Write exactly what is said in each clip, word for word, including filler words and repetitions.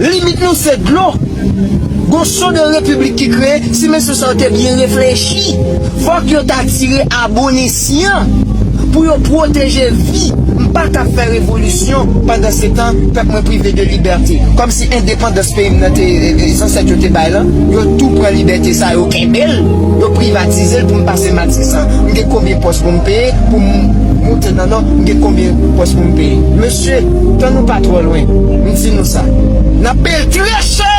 Limit nou se dlo. Gon so de repiblik ki kreye, si mesye sa yo te byen reflechi, fòk yo ta tire abonnesyan pou yo pwoteje vi. M pa ka fè revolisyon pandan se tan pèp mwen prive de libète. Kòmsi endepandans peyi m nan te, e, e, zansèt yo te bay lan, yo tou pran libète sa, yo kenbe l, yo privatize l pou m pase matrisan. M gen konbyen pòs pou m peye, pou m moute nan nò, m gen konbyen pòs pou m peye. Mesye, tan nou pa twò lwen, m di nou sa. N ap peye l trè chè!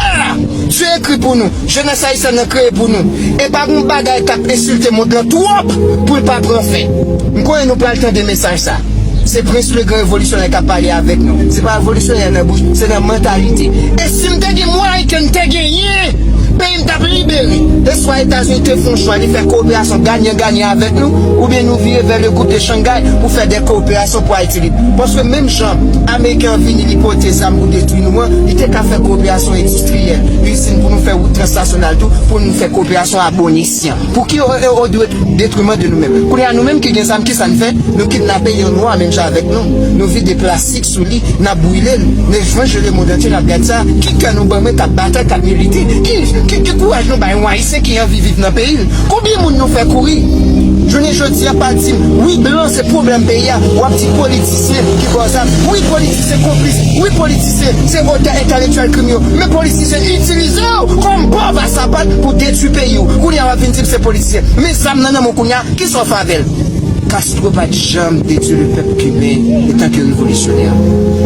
Dye ekri pou nou. Jenès ayisyèn nan kreye pou nou. E pa gon bagay k ap ensilte mond lan twòp pou l pa pran fen. M konnen nou pral tande mesaj sa. Se Prince le Grand Révolutionnaire k ap pale avèk nou. Se pa revolisyonè nan bouch, se nan mantalite. E si m te gen mwayen ke m te genyen, peyi m t ap libere. E swa Etazini te fè yon chwa, li fè kowoperasyon ganyan ganyan avèk nou, oubyen nou vire vè le groupe de Shanghai pou fè de kowoperasyon pou Ayiti lib. Paske menm jan Ameriken an vini, li pote zam pou detwi nou an, li te ka fè kowoperasyon endistriyèl, izin pou nou fè wout transnasyonal tou, pou nou fè kowoperasyon abonnesyan. Pou ki o, o, o detriman de nou menm? Kounye a nou menm ki gen zam, ki sa n fè? Nou kidnape yon nwa menm jan avèk nou. Nou vide plastik sou li, n ap brile l. N evanjelize lemonn antye, n ap gade sa. Ki kè nou ban mwen k ap batay, k ap milite? Ki, ki, ki kouraj nou bay yon Ayisyen ki anvi viv nan peyi l? Konbyen moun nou fè kouri? Jounen jodi a, pa di m, wi, blan se pwoblèm peyi a. W ap di politisyen ki ba w zam. Wi, politisyen konplis. Wi, politisyen se otè entèlektyèl krim yo. Men politisyen itilize w kòm pòv a sapat pou detwi peyi w. Kounye a, w ap vin di m se politisyen. Men zam nan nan men w kounye a, kisa w fè avè l? Castro pa t janm detwi le pèp kiben etanke revolisyonè.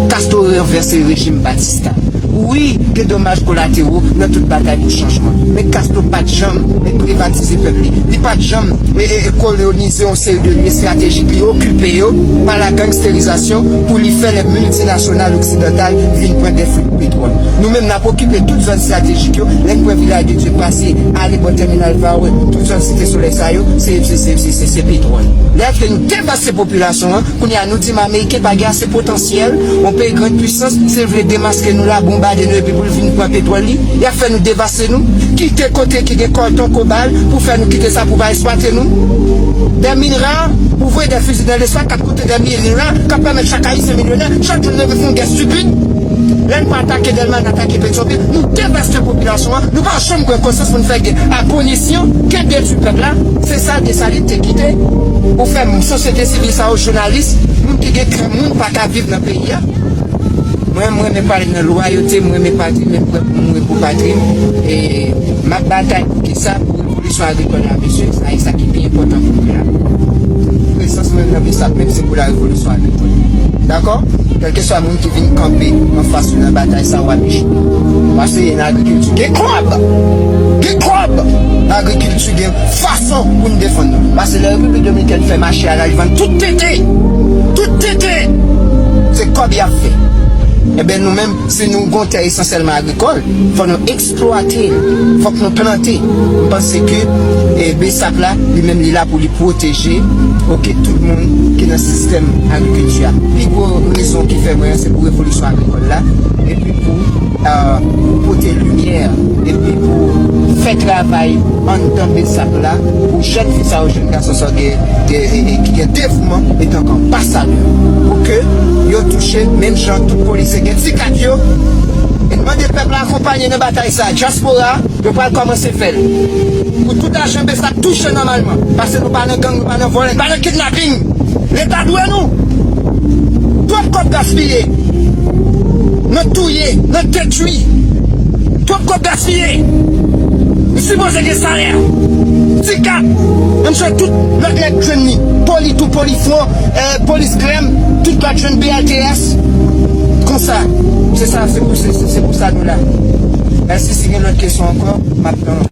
Castro ranvèse rejim Batista. Wi, gen domaj kolatero nan tout batay pou chanjman. Men Castro pa t janm privatize pèp li. Li pa t janm e, e, e kolonize yon seri de lye estratejik li, okipe yo pa la gangsterizasyon pou li fè lè miltinasyonal oksidantal vin pran de fwi petwòl. Nou menm, n ap okipe tout zòn estratejik yo. Lè n pran Vilaj de Dye, pase, ale bò tèminal Varreux, tout zòn Site Solèy sa yo, se, se, se petwòl. Lè ke nou devaste popilasyon an, kounye a nou di m Ameriken pa gen ase potansyèl, yon peyi grann pwisans, si l vle demaske nou la, bonbade nou epi pou l vin pran petwòl li, y ap fè nou devaste nou, kite kote ki gen kòton, kobal, pou fè nou kite sa, pou pa eksplwate nou. Des mines rares, pou voye de fizi nan lespès, k ap koute des mines rares, k ap pèmèt chak Ayisyen milyonè, chak jou n leve fè yon gè estipid. Lè n pa atake Dèlma, n atake Petyonvil, nou devaste popilasyon an, nou pa janm pran konsyans pou n fè gè abonnesyan, ke detwi pèp la, se sa Desalin te kite pou fè sosyete sivil sa yo, jounalis, moun ki gen kè moun pa ka viv nan peyi a. Mwen, mwen renmen pale nan lwayote, mwen renmen patri, men m prè pou mouri pou patri m. E m ap batay pou kisa? Pou revolisyon agrikòl la, mesye, sa e sa ki pi enpòtan pou mwen la. Prezans mwen nan Besap menm se pou la revolisyon agrikòl. Dakò? Kèlkeswa moun ki vin kanpe anfas nou nan batay sa, w ap echwe. Paske nan agrikilti gen kòb! Gen kòb! Nan agrikilti gen fason pou n defann nou. Paske lè Repiblik Dominikèn fè mache a la, li vann tout tete! Tout tete! Se kòb y ap fè. Enben, nou menm, si nou gon tè esansyèlman agrikòl, fò nou eksplwate l, fòk nou plante. M panse ke, e, Besap la, li menm, li la pou li pwoteje, oke, tout moun ki nan sistèm agrikilti a. Pi gwo rezon ki fè mwen, se pou revolisyon agrikòl la, epi pou, e, pou pote limyè, epi pou fè travay anndan Besap la, pou jèn fi sa yo, jèn gason sa yo gen, gen, e, e, ki gen devouman etanke anbasadè, pou ke yo touche menm jan tout polisye gen ti kat yo. E n mande pèp la akonpanye nan batay sa, dyaspora, yo pral kòmanse fè l. Pou tout ajan Besap touche nòmalman. Paske nou pa nan gang, nou pa nan vòlè, nou pa nan kidnaping. Leta dwe nou. Twòp kòb gaspiye. Nan touye, nan detwi. Twòp kòb gaspiye. Nou sipoze gen salè. Ti kat. Menm jan tout lòt nèg jwenn li. Poli tou, poli fwon, e, polis grèm, tout lòt jwenn B L T S. Konsa. Se sa, se pou, se, se, se pou sa nou la. Mèsi, si gen lòt kesyon ankò, m ap tann.